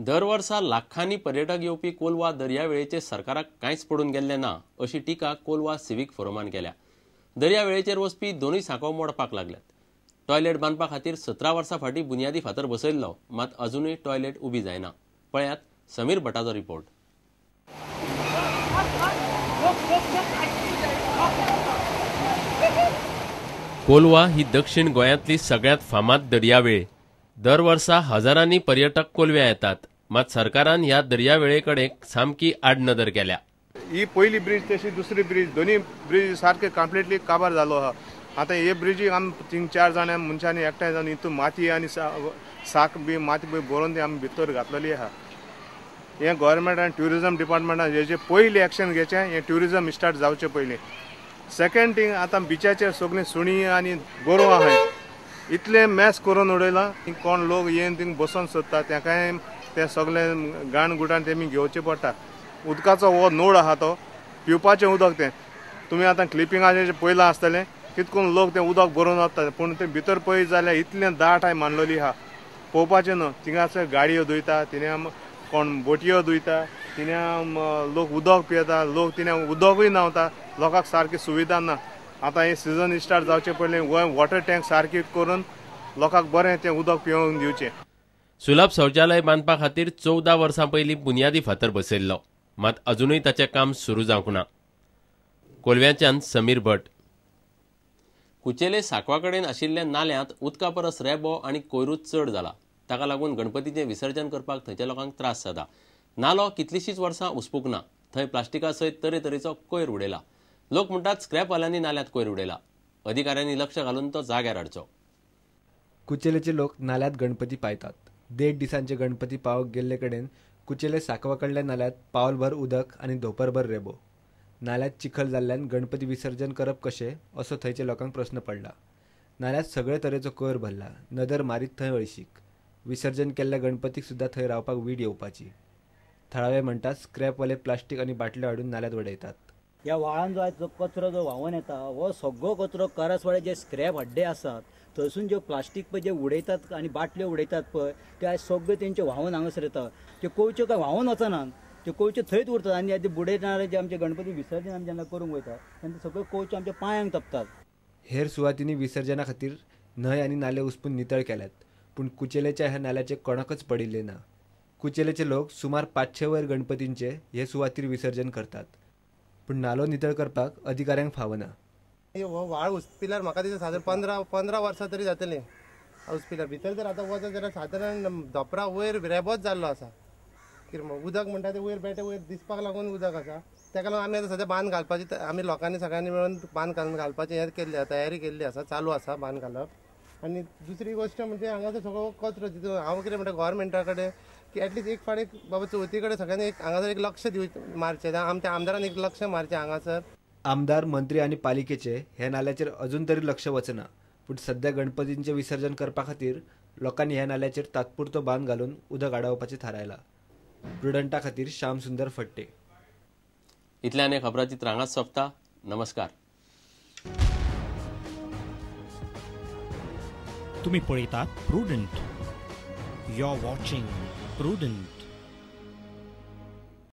दर वर्सा लाखांनी पर्यटक येवपी कोलवा दर्यावेळेचेर सरकाराक कांयच पडून गेल्लें ना अशी टिका कोलवा सिवीक फोरमान केल्या. दर्यावेळेचेर वचपी दोनूय सांकव मोडपाक लागल्यात. टॉयलेट बांदपा खातीर 17 वर्सां फाटीं बुन्यादी फातर बसयल्लो, मात अजुनूय टॉयलेट उबी जायना. पळयात समीर भटाचो रिपोर्ट. कोलवा ही दक्षिण गोंयांतली सगळ्यांत फामाद दर्यावेळ. दर वर्सा हजारांनी पर्यटक कोलव्या येतात, मात सरकारान ह्या दर्यावेळे कडेन सामकी आडनदर केल्या. ही पयली ब्रिज तशी दुसरी ब्रिज, दोनी ब्रिज सारके कंप्लिटली काबार जालो आहा. आतां हे ब्रिजीक आमी 3-4 जाणां मनशांनी एकठांय जावन हितून माती आनी साक बी माती बी भरून ती आमी भितर घातलेली आहा. हें गव्हर्मेंटान ट्युरिजम डिपार्टमेंटान हेजे पयलीं एक्शन घेवचें, हें ट्युरिजम स्टार्ट जावचें पयलीं. सेकंड थिंग, आतां बिचाचेर सगळीं सुणीं आनी गोरवां आहाय, इतलें मॅस करून उडयलां. कोण लोक येवन थिंग बसोन सोदता, तेकाय ते सगळें गाण गुटान तेमी घेवचें पडटा. उदकाचो हो नळ आहा, तो पिवपाचें उदक तें तुमी आतां क्लिपिंगाचें पळयलां आसतलें, कितकून लोक तें उदक भरून वता, पूण तें भितर पळयत जाल्यार इतलें दाट हांवें मांडलेली आहा, पळोवपाचें न्हू. थिंगासर गाडयो धुयता, थिंगा कोण बोटयो धुयता, थिंगा लोक उदक पियेता, लोक थिंगा उदकूय न्हांवता. लोकांक सारकी सुविधा ना. आतां हें सिजन स्टार्ट जावचें पयलीं वॉटर टँक सारकी करून लोकांक बरें तें उदक पिवोवन दिवचें. सुलभ शौचालय बांदपा खातीर 14 वर्सां पयलीं बुन्यादी फातर बसयल्लो, मात अजुनूय ताचें काम सुरू जावंक ना. कोलव्याच्यान समीर भट. कुचेले सांकवा कडेन आशिल्ल्या नाल्यांत उदका परस रेबो आनी कोयरूच चड जाला. ताका लागून गणपतीचें विसर्जन करपाक थंयच्या लोकांक त्रास जाता. नालो कितलीशींच वर्सां उसपूंक ना. थंय प्लास्टिका सयत तरेतरेचो कोयर उडयला. लोक म्हणटात स्क्रॅपवाल्यांनी नाल्यांत कोयर उडयला. अधिकाऱ्यांनी लक्ष घालून तो जाग्यार हाडचो. कुचेलेचे लोक नाल्यांत गणपती पायतात. 1.5 दिसांचे गणपती पावक गेल्ले कडेन कुचेले सांकवा कडल्या नाल्यांत पावलभर उदक आनी धोपरभर रेबो. नाल्यांत चिखल जाल्ल्यान गणपती विसर्जन करप कशें असो थंयच्या लोकांक प्रस्न पडला. नाल्यांत सगळे तरेचो कोयर भरला. नदर मारीत थंय हळशीक. विसर्जन केल्ल्या गणपतीक सुद्दां थंय रावपाक वीट येवपाची. थळावे म्हणटात स्क्रॅपवाले प्लास्टीक आनी बाटल्यो हाडून नाल्यांत उडयतात. ह्या व्हाळान जो आयज जो कचरो जो व्हांवून येता हो सगळो कचरो करासवाडे जे स्क्रॅप हड्डे आसात थंयसून ज्यो प्लास्टीक पळय जे उडयतात आनी बाटल्यो उडयतात पळय ते आयज सगळ्यो तेंच्यो व्हांवून हांगासर येता. त्यो कोवच्यो काय व्हांवून वचनात, त्यो कोवच्यो थंयच उरतात आनी ते बुडयतना जे आमचे गणपती विसर्जन आमी जेन्ना करूंक वयता तेन्ना सगळ्यो कोवच्यो आमच्या पांयांक तपतात. हेर सुवातींनी विसर्जना खातीर न्हंय आनी नाले उसपून नितळ केल्यात, पूण कुचेलेच्या ह्या नाल्याचें कोणाकच पडिल्लें ना. कुचेलेचे लोक सुमार 500 वयर गणपतींचे हे सुवातीर विसर्जन करतात, पूण नालो नितळ करपाक अधिकाऱ्यांक फावना. हो व्हाळ उसपिल्यार म्हाका दिसता सादारण 15 वर्सां तरी जातलीं उसपिल्यार. भितर जर आतां वचत जाल्यार सादारण धोपरा वयर रेबोच जाल्लो आसा. कितें उदक म्हणटा तें वयर बेठे वयर दिसपाक लागून उदक आसा. ताका लागून आमी आतां सद्या बांद घालपाची, आमी लोकांनी सगळ्यांनी मेळून बांद घालून घालपाची हें केल्ली आसा, तयारी केल्ली आसा, चालू आसा बांद घालप. आनी दुसरी गोश्ट म्हणजे हांगासर सगळो कचरो तितून हांव कितें म्हणटा गव्हर्मेंटा कडेन की एटलिस्ट एक फावट एक बाबा चवथी कडेन सगळ्यांनी एक हांगासर एक लक्ष दिवचें मारचें, आमच्या आमदारान एक लक्ष मारचें हांगासर. आमदार, मंत्री आनी पालिकेचे ह्या नाल्याचेर अजून तरी लक्ष वचना, पूण सध्या गणपतींचें विसर्जन करपा खातीर लोकांनी ह्या नाल्याचेर तात्पुरतो बांद घालून उदक आडावपाचें थारायलां. प्रुडंटा खातीर श्याम सुंदर फट्टे. इतल्यान खबराचित्र हांगाच सोंपता. नमस्कार. तुम्ही पळयतात Prudent. You are watching Prudent.